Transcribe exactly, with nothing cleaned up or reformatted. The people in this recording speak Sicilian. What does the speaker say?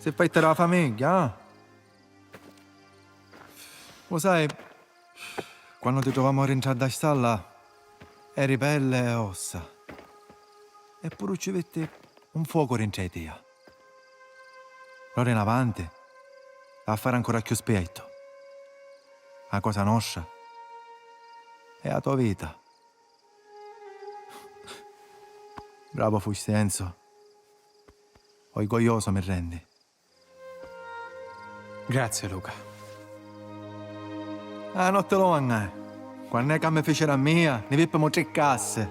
Ti fai tirà la famigghia, ah? Lu sai, quannu ti truvammu rintra dda stalla, eri pelle e ossa. E puru ci vitti un fuocu rintra i tia. D'ora in avanti, va a fari ancora cchiù spiettu. A cosa nostra è a to vita. Bravo fusti, Enzo. Orgoglioso mi rendi. Grazie, Luca. A notti longa, eh. Quann'è ca mi ficiru a mia, ni vippimu tri cassi.